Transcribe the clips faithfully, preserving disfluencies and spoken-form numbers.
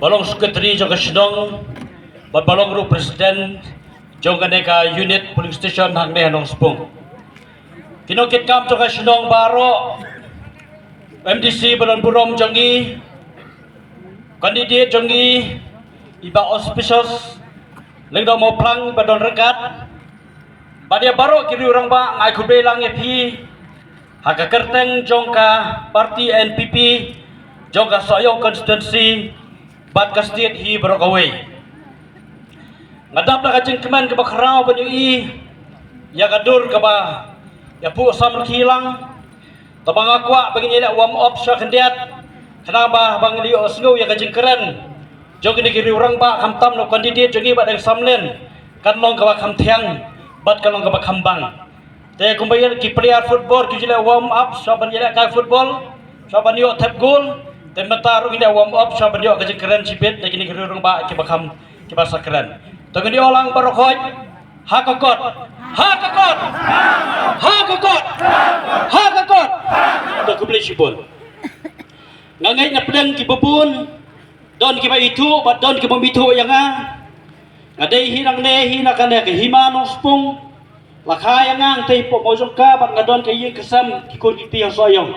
ba long secretary jong ka shnong, bad ba long ruh president jong kane ka unit polling station hangne ha Nongspung. Ki nongkitkam jong ka shnong baroh, M D C ba don burom jong ngi, candidate jong ngi, i Bah Auspicious Lyngdoh Mawphlang ba don ryngkat, bad ïa baroh ki riew rangbah, nga ai khublei lang ïa phi ha ka kyrteng jong ka party N P P jong ka Sohiong constituency bad ka state hi baroh kawei. Nga dap da ka jingkmen kaba khraw ban ïohi ïa ka dur kaba ïa phuh samrkhie lang. Tangba nga kwah ba ngin ïaleh warm up sha khyndiat, khnang ba haba ngin ïohsngew ïa ka jingkren jong kine ki riew rangbah, khamtam na u candidate jong ngi Bah Deng Samlin, kan long kaba kham thiang bad kan long kaba kham bang. Te kumba ïa ki player football ki ju leh warm up shuwa ban ïalehkai football, shuwa ban ïoh thep goal, te mynta ruh ngin leh warm up shuwa ban ïoh ka jingkren shibit na kine ki riew rangbah kiba kham, kiba sa kren. To ngin ïoh lang baroh khoit. Ha ka kot. Ha ka kot. Ha ka kot. Ha ka kot. To khublei shibun. Nga ngeit na pdeng kiba bun, don kiba ithuh bad don kiba bym ithuh ïa nga. Nga dei hi nangne hi na kane ka hima Nongspung. La kha ïa nga hangtei hapoh Mawjongka bad nga don ka ïing ka sem, ki khun ki kti ha Sohiong.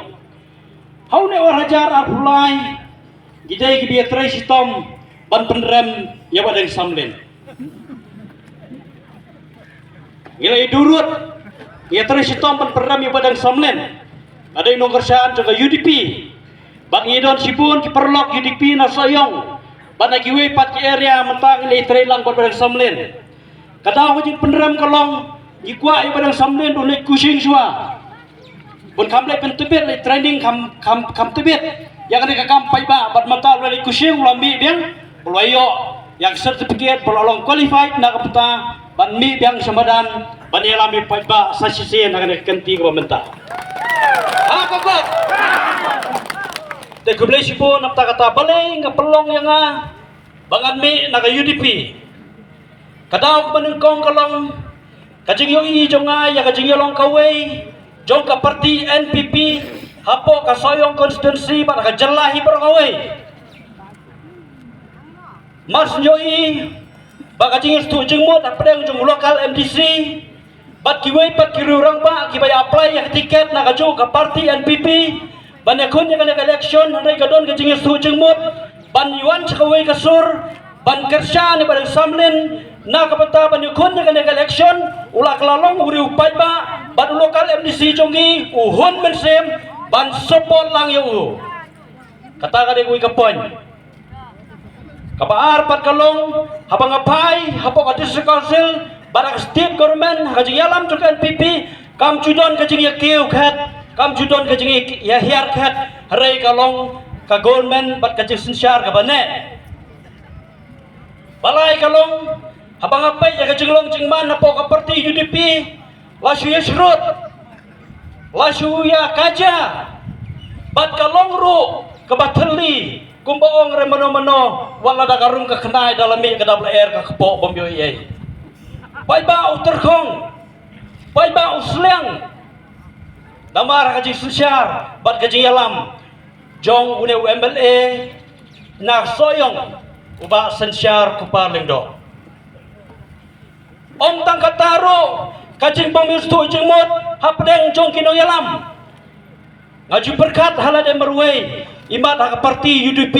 Ha une u ar hajar arphew lai, ngi dei kiba ïatrei shitom ban pynrem ïa Bah Deng Samlin. Ngi la ïa durut, ngi ïatrei shitom ban pynrem ïa Bah Deng Samlin. Nga dei nongkyrshan jong ka U D P. Bad ngi don shibun ki paralok U D P na Sohiong bad na kiwei pat ki area, mynta ngi la ïatrei lang bad Bah Deng Samlin. Ka daw ka jingpynrem ka long, ngi kwah ïa Bah Deng Samlin un leit coaching shuwa. Bun kham leit pyntbit, leit training kham, kham, kham tbit ïa kane ka kam paidbah, bad mynta u la leit coaching, u la mih biang, u la ïoh ïa ka certificate, u la long qualified na ka bynta ban mih biang sha madan ban ïalam ïa paidbah sa shisien ha kane ka kynti kaba mynta. Ha ka kot. Te khublei shibun. Namar kata balei nga pynlong ïa nga ba ngan mih na ka U D P. Ka daw kaba nyngkong ka long ka jingïohi jong nga ïa ka jingïalong kawei jong ka party N P P hapoh ka Sohiong constituency bad ka jylla hi baroh kawei. Mar shu ïohi ba ka jingïasnoh jingmut hapdeng jong u local M D C bad kiwei pat ki riew rangbah kiba ïa apply ïa ka tiket na kajuh ka party N P P ban ïakhun ïa kane ka election, hynrei ka don ka jingïasnoh jingmut ban ïa wan sha kawei ka sur ban kyrshan ïa Bah Deng Samlin na ka bynta ban ïakhun ïa kane ka election. U la kylla long u riew paidbah bad u local M D C jong ngi u hun mynsiem ban support lang ïa u. Kata ka dei kawei ka point. Kaba ar pat ka long, haba nga phai hapoh ka District Council bad ka State Government ha ka jingïalam jong ka N P P, kam ju don ka jingïakiew khet, kam ju don ka jingïahiar khet, hynrei ka long ka government bad ka jingsynshar kaba neh. Balei ka long, haba nga peit ïa ka jinglong jingman hapoh ka party U D P, la shu ïashrut, la shu ïakajia, bad ka long ruh kaba thylli, kumba ong re mano mano, wat la da ka rung ka khnai, da la mih ka dap la er ka kpoh bym ïoh ei ei. Paidbah u tyrkhong, paidbah u sliang, namar ka jingsynshar bad ka jingïalam jong une u M L A na Sohiong, u Bah Synshar Kupar Lyngdoh. Ym tang kata ruh, ka jingbym ïasnoh jingmut hapdeng jong ki nongïalam. Nga ju pyrkhat ha lade marwei, imat ha ka party U D P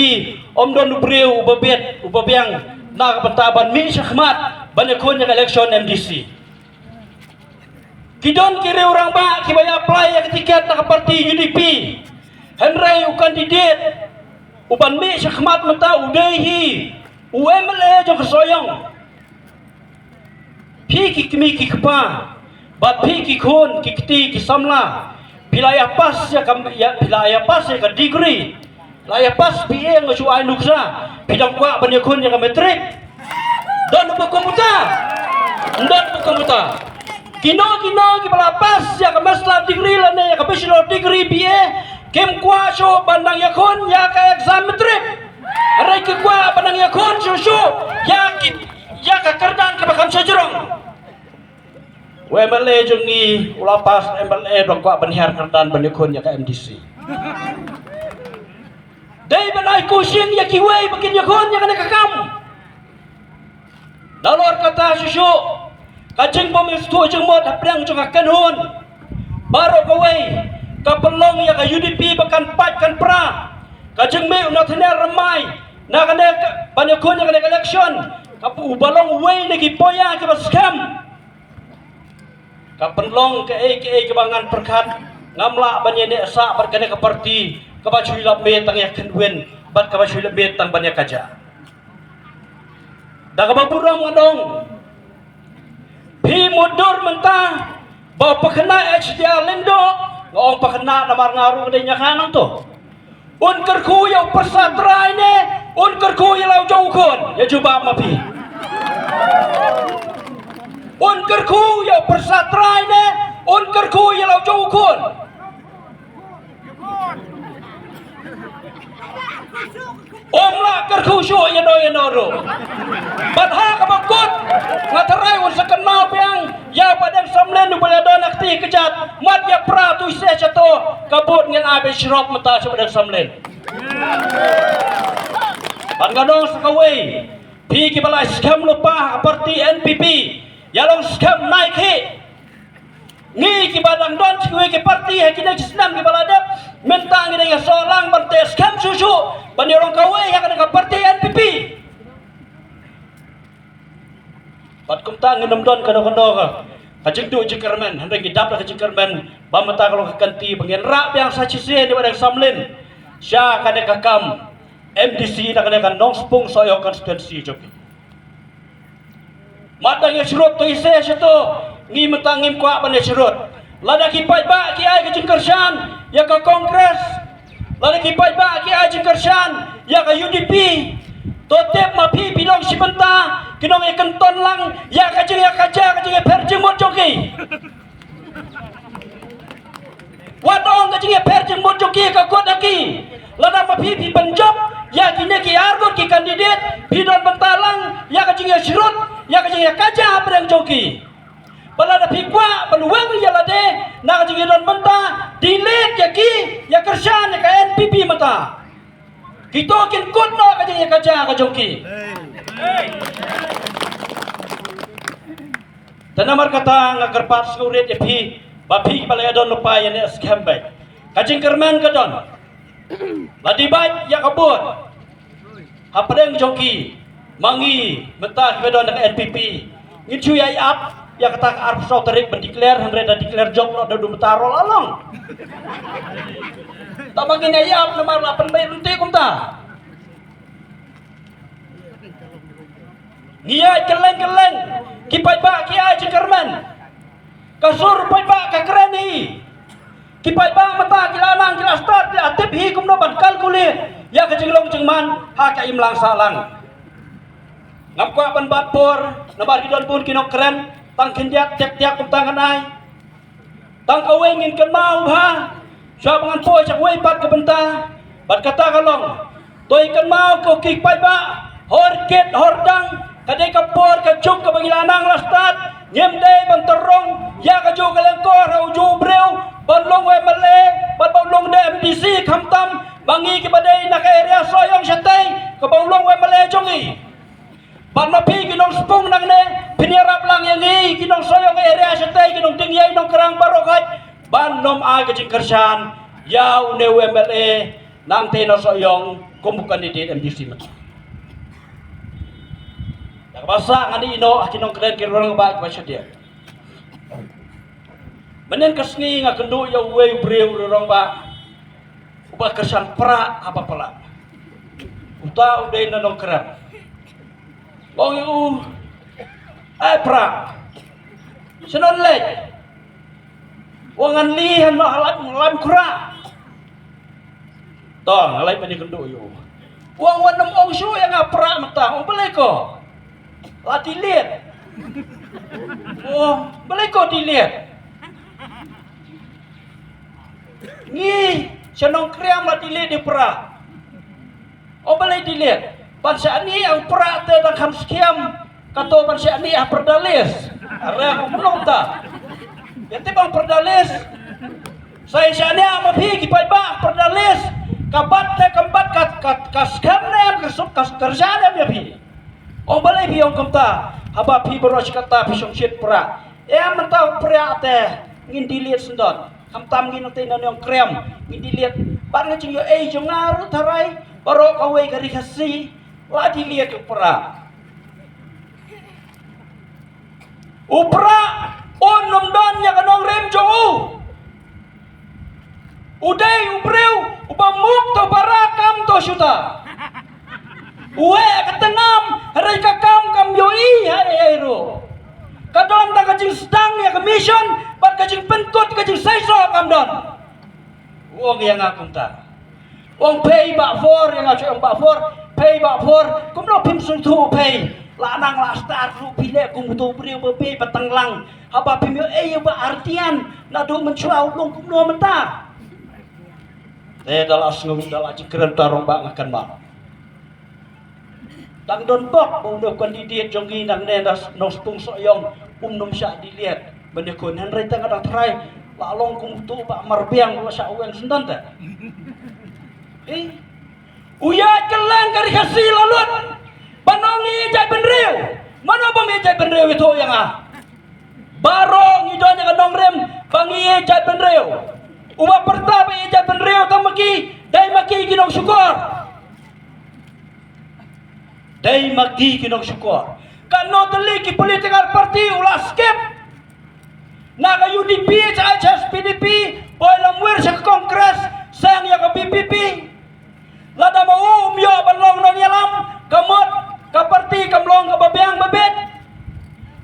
ym don u briew uba bit, uba biang na ka bynta ban mih shakhmat ban ïakhun ïa ka election M D C. Ki don ki riew rangbah kiba ïa apply ïa ka tiket na ka party U D P, hynrei u candidate uban mih shakhmat mynta u dei hi u M L A jong ka Sohiong. Phi ki kmie ki kpa bad phi ki khun ki kti ki samla, phi la ïa pass ïa ka, ïa, phi la ïa pass ïa ka degree, la ïa pass B A, nga shu ai nuksa, phi dang kwah ban ïakhun ïa ka matric? Don uba kum uta? Don uba kum uta? Kino kino kiba la pass ïa ka master degree lane ïa ka bachelor degree, B A, kim kwah shuh ban dang ïakhun ïa ka exam matric. Hynrei ki kwah ban dang ïakhun shuh shuh ïa ki, ïa ka kyrdan kaba kham shajrong. U M L A jong ngi u la pass M L A, dang kwah ban hiar kyrdan ban ïakhun ïa ka M D C. Dei ban ai kushin ïa kiwei ba kin ïakhun ïa kane ka kam. Nalor kata shuh shuh, ka jingbym ïasngewthuh jingmut hapdeng jong ka kynhun baroh kawei ka pynlong ïa ka U D P ba kan pait kan pra. Ka jingmih u Nathaniel Rammai na kane ka, ban ïakhun ïa kane ka election, ka pu-, uba long uwei na ki paia kiba skhem. Ka pynlong kaei kaei kaba ngan pyrkhat, ngam lah ban ïaneh sah bad kane ka parti kaba shu ïalap miet tang ïa khynwin bad kaba shu ïalap miet tang ban ïa kaja. Da kaba burom nga ong, phi mutdur mynta ba u pakhynnah H D R Lyngdoh, nga ong pakhynnah namar nga ruh nga dei ñiah kha nangto. Un kyrkhu ïa u pyrsa trai ne un kyrkhu ïa la u jong u khun? Ïa jubab ma phi. Un kyrkhu ïa u pyrsa trai ne un kyrkhu ïa la u jong u khun? Um lah kyrkhu shuh ïa no ïa no ruh. Bad ha kaba kut, nga tharai un sa kynmaw biang ïa u Bah Deng Samlin uba la don ha kti kjat, mat ïa pra tu seh shato, ka bud ngin ai ba shrop mynta sha u Bah Deng Samlin. Bad nga ong sa kawei, phi kiba la skhem lypa ha parti N P P, ïa long skhem nai khih. Ngi kiba dang don sha kiwei ki parti ha kine ki snem kiba la dep, mynta ngi dang ïasoh lang ban teh skhem shuh shuh ban ïalong kawei ha kane ka parti N P P. Bad kumta ngin ym don kano kano ka, ka jingduh jingkyrmen, hynrei ngi dap da ka jingkyrmen ba mynta ka long ka kynti ba ngin rah biang sa shisien ïa u Bah Deng Samlin sha kane ka kam M D C na kane ka Nongspung Sohiong constituency jong ngi. Mat dang ïa shrut to ise shato, ngi mynta ngim kwah ban ïa shrut. Lada ki paidbah ki ai ka jingkyrshan ïa ka Congress, lada ki paidbah ki ai jingkyrshan ïa ka U D P, to tip ma phi phi long shi bynta ki nongïakynton lang ïa ka jingïakaja, ka jingïapher jingmut jong ki. Wat ong ka jingïapher jingmut jong ki ka kut ha ki. Lada ma phi phi pynjop ïa kine ki arngut ki candidate, phi don bynta lang ïa ka jingïashrut, ïa ka jingïakaja hapdeng jong ki. Bad lada phi kwah ban weng ïa lade na ka jingïadon bynta, delete ïa ki, ïakyrshan ïa ka N P P mynta. Kito kin kut noh ka jingïakaja ka jong ki. Te namar kata nga kyrpad sngewrit ïa phi ba phi kiba la ïadon lypa ïaneh skhem beit. Ka jingkyrmen ka don. La dibait ïa ka bud hapdeng jong ki. Ma ngi mynta kiba don da ka N P P ngin shu ïa ïap ïa kata ka arphew saw tarik ban declare, hynrei da declare jop noh da u mynta rol along. Tang ba ngin ïa ïap namar la pynbeit lynti kumta. Ngi ïaid kylleng kylleng, ki paidbah ki ai jingkyrmen. Ka sur paidbah ka kren hi. Ki paidbah mynta ki la nang, ki la stad, ki la tip hi kumno ban calculate ïa ka jinglong jingman ha ka imlang sahlang. Ngam kwah ban bat por namar ki don bun ki nongkren, tang khyndiat tiak tiak kumta ngan ai. Tang kawei ngin kynmaw bha, shuwa ba ngan poi sha kawei pat ka bynta, bad kata ka long, to ïa kynmaw ko ki paidbah, hor kit hor dang, ka dei ka por ka juk kaba ngi la nang la stad. Ngim dei ban tyrong ïa kajuh ka lyngkor ha ujuh u briew ban long u M L A bad ban long de M D C, khamtam ma ngi kiba dei na ka area Sohiong shatei kaba u long u M L A jong ngi. Bad ma phi ki nongspung nangne, phin ïarap lang ïa ngi ki nongsohiong area shatei, ki nongding ïa i nongkrang baroh khat ban ym ai ka jingkyrshan ïa une u M L A nangtei na Sohiong kum u candidate M D C mynta. Da kaba sah ngan ïeh noh ha ki nongkren ki rangbah kiba shadien. Mynnin ka sngi nga kynduh ïa uwei u briew u rangbah uba kyrshan Prah haba palat. Uta u dei na Nongkrem. Ong ïa u, "Ai Prah, shano leit?" "Ong ngan leit hano ha Laitumkhrah." "To nga leit ban ïakynduh ïa u." "Ong wat nym ong shuh ïa nga Prah mynta." "Ong balei ko la delete?" "Ong balei ko delete?" "Ngi sha Nongkrem la delete ïa Prah." "Ong balei delete?" "Ban shaniah ïa u Prah te dang kham skhem kato ban shaniah ha Pyrdalis." "Are ong kumno ta? Ïa te ban Pyrdalis." "Sa ïa shaniah ma phi ki paidbah Pyrdalis, Ka bat te kam bat ka, ka, ka skhem ne em, ka suk, ka kyrja ne em ïa phi. Ong balei phi ong kumta, haba phi baroh shi katta phi shongshit pra. Em mynta u pra te ngin delete syndon. Khamtam ngin nangta na Nongkrem ngin delete. Bad nga jingïohi jong nga ruh tharai baroh kawei ka ri Khasi la delete u pra. U pra un ym don ïa ka nongrim jong u. U dei u briew uba muk to para kam to shuta. U eh ka tnam, hynrei ka kam kam ïohi ha ei ei ruh. Ka don da ka jingsdang ïa ka mission bad ka jingpynkut ka jingseisoh kam don. U ong ïa nga kumta. U ong phei Bah For, ïa nga shu ong Bah For, phei Bah For, kumno phim sngewthuh phei. La nang la start ruh phi leh kum uto u briew ba phei ba tang lang. Haba phim ïohi ïa Bah Ardian naduh mynshuwa u long kumno mynta. Te da la sngew da la jingkren ta rong ba nga kynmaw. Dang don bok ba u dei u candidate jong ngi nangne na Nongspung Sohiong, um nym shah delete. Mynne khun hynrei tang dang trai la long kum uto u Bah Marbiang u la shah weng syndon te. Eh, u ïaid kylleng ka ri Khasi la lut. Ban ong ngi ïa jaitbynriew. Mano ba ïa jaitbynriew ïathuh ïa nga. Baroh ngi don ïa ka nongrim ba ngi ïa jaitbynriew. Uba pyrta ba ïa jaitbynriew tang ma ki, dei ma ki ki nongshukor. Dei ma ki ki nongshukor. Katno tylli ki political party u la skip. Na ka U D P, H S P D P, poi lamwir sha ka Congress, seng ïa ka V P P. Lada ma u um ïoh ban long nongïalam, ka mut ka party kam long kaba biang ba bit.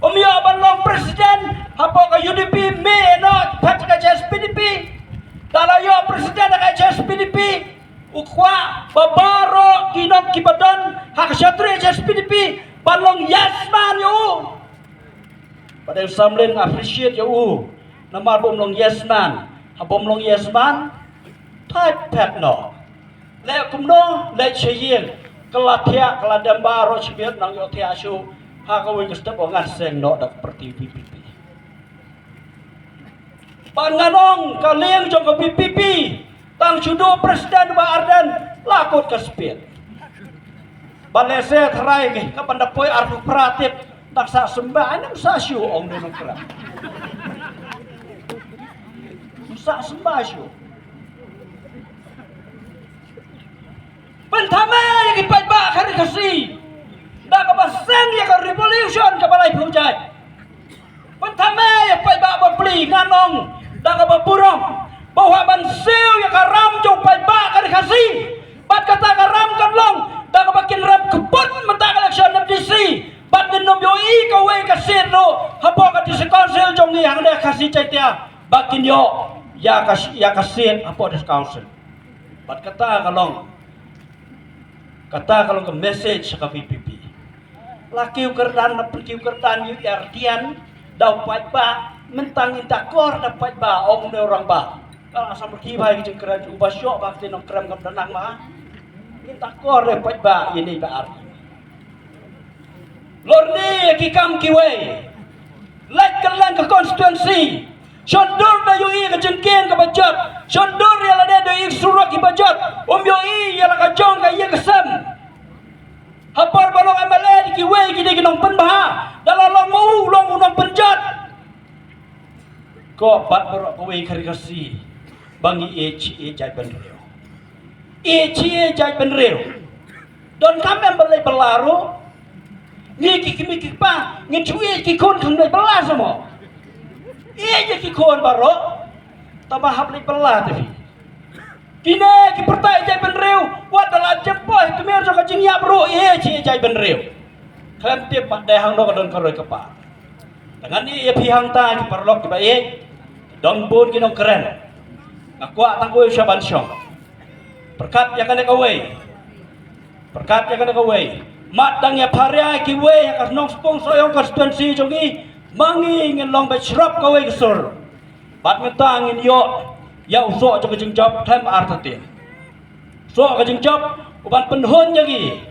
Um ïoh ban long president hapoh ka U D P, me noh phet ka H S P D P. Da la ïoh president ka H S P D P, u kwah ba baroh ki nong kiba don ha ka shatri H S P D P ban long yes man ïa u. Ba dei u Samlin nga appreciate ïa u namar ba um long yes man. Haba um long yes man, thait phet noh. Leh kumno, leh sha ïing, ka la thiah, ka la dem baroh shi miet nang ïoh thiah shuh. Ha kawei ka step u ngan seng noh da ka party V P P. Ban ngan ong ka liang jong ka V P P, tang shu duh President Bah Ardent la kut ka speed. Ban lehse tharai ngi ka ban da poi arphew phra tip, dang sah symbai, nang sah shuh ong dei Nongkrem. Sah symbai shuh. Pynthame ïa ki paidbah ka ri Khasi da kaba seng ïa ka revolution kaba laiphew jait. Pynthame ïa paidbah bapli, ngan ong da kaba burom ba u hap ban siew ïa ka ram jong paidbah ka ri Khasi. Bad kata ka ram kan long da kaba kin rem kput mynta ka election M D C. Bad ngin ym ïohi kawei ka seat ruh hapoh ka District Council jong ngi hangne Khasi Jaiñtia ba kin ïoh ïa ka, ïa ka seat hapoh District Council. Bad kata ka long, kata ka long ka message sha ka V P P. La kiew kyrdan, la pynkiew kyrdan ïa u Ardian da u paidbah, mynta ngin takor da u paidbah, ong u rangbah. Ka la sam ki bha ki jingkren, uba shoh ba ki Nongkrem kam da nang ma. Ngin takor da u paidbah ïa ini ba ar. Lor ni ki kam kiwei. Leit kylleng ka constituency. Shon dur da ïohi ka jingkieng kaba jot. Shon dur ïa lade da ïohi surok kiba jot. Um ïohi ïa la ka jong ka ïing ka sem. Ha por ba long M L A da kiwei ki dei ki nongpynbha. Da la long ma u long u nongpynjot. Ko pat baroh kawei ka ri Khasi ba ngi ïeit, ïeit jaitbynriew. Ïeit, ïeit jaitbynriew. Donkam em ban leit bylla ruh. Ngi ki kmie ki kpa ngin shu ïeit ki khun kham leit bylla sa mo. Ïeit ïa ki khun baroh. Tangba hap leit bylla te phi. Kine ki pyrta ïeit jaitbynriew, wat da la jem poi tmier jong ka jingïap ruh ïeit, ïeit jaitbynriew. Khlem tip pat dei hangno ka don ka roi ka par. Te ngan ïeh ïa phi hangta ki paralok kiba ïeit. Don bun ki nongkren. Nga kwah tang kawei sha ban shong. Pyrkhat ïa kane kawei. Pyrkhat ïa kane kawei. Mat dang ïa pharia kiwei ha ka Nongspung Sohiong constituency jong ngi. Ma ngi ngin long ba shrop kawei ka sur. Bad mynta ngin ïoh ïa u soh jong ka jingjop khlem artatien. Soh ka jingjop u ban pynhun ïa ngi.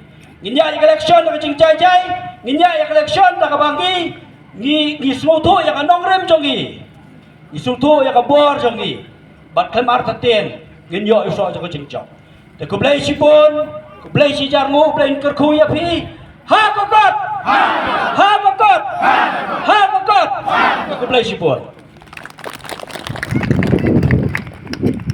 Ngin ïaid ïa ka election da ka jingjai jai, ngin ïaid ïa ka election da kaba ngi, ngi, ngi sngewthuh ïa ka nongrim jong ngi. Ngi sngewthuh ïa ka bor jong ngi. Bad khlem artatien ngin ïoh ïa u soh jong ka jingjop. Te khublei shibun, khublei shihajar nguh, U Blei un kyrkhu ïa phi. Ha ka kot! Ha ka kot! Ha ka kot! Khublei shibun.